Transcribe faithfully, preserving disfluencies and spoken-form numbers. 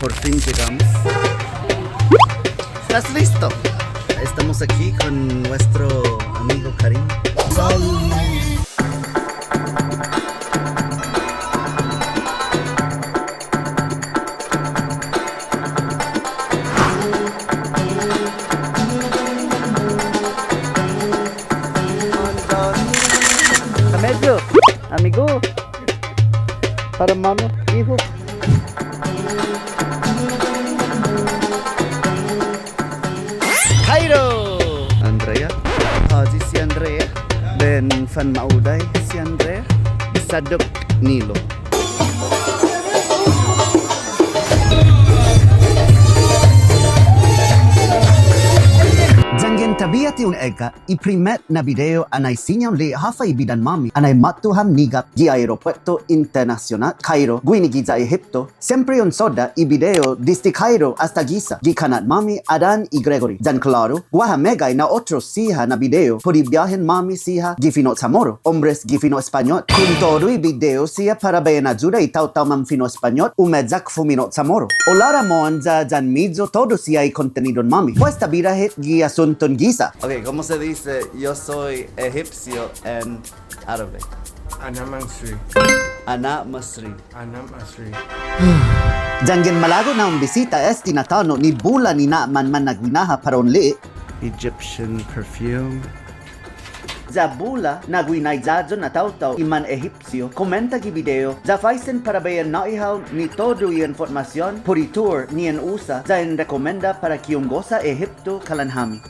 Por fin llegamos. ¿Estás listo? Estamos aquí con nuestro amigo Karim. Amigo, amigo. Para mano, hijo. Cairo! Andrea. Håyi si Andrea. Bai in fanma'udai si Andrea. Sadduk nilo. Yanggen tabiati un ekka, i primet na bideo anai siña un li'e' håfa i bidan-måmi anai måtto ham nigap gi aeropuetto internasionåt Cairo, guini giya Ehipto. Siempre un sodda' i bideo desde Cairo asta Giza, gi kannat-måmi Adan i Gregory. Yan klåru, guaha meggai na otro siha na bideo put i biåhen-måmi siha gi fino' CHamoru, hombres gi fino' Españot. Kontodu i bideo siha para bai in ayuda i taotao manfino' Españot umeyak fumino' CHamoru. Olara mohon ya yan-miyu todu siha i kontenidon-måmi. Pues ta bira hit gi asunton Giza. Ok, ¿cómo se dice "yo soy egipcio" en árabe? Ana Masri. Ana Masri. Ana Masri. Yanggen malago' na un bisita este na tåno' ni bula ni na'manman na guinaha para un li'e'. Egyptian perfume. Ya bula na guinaiya ayu na taotao i man Ehipsio, komenta gi bideo, ya faisen para bai in nå'i hao ni todu i infotmasion put i tour ni in usa, ya in rekomenda para ki un gosa Ehipto kalan hami.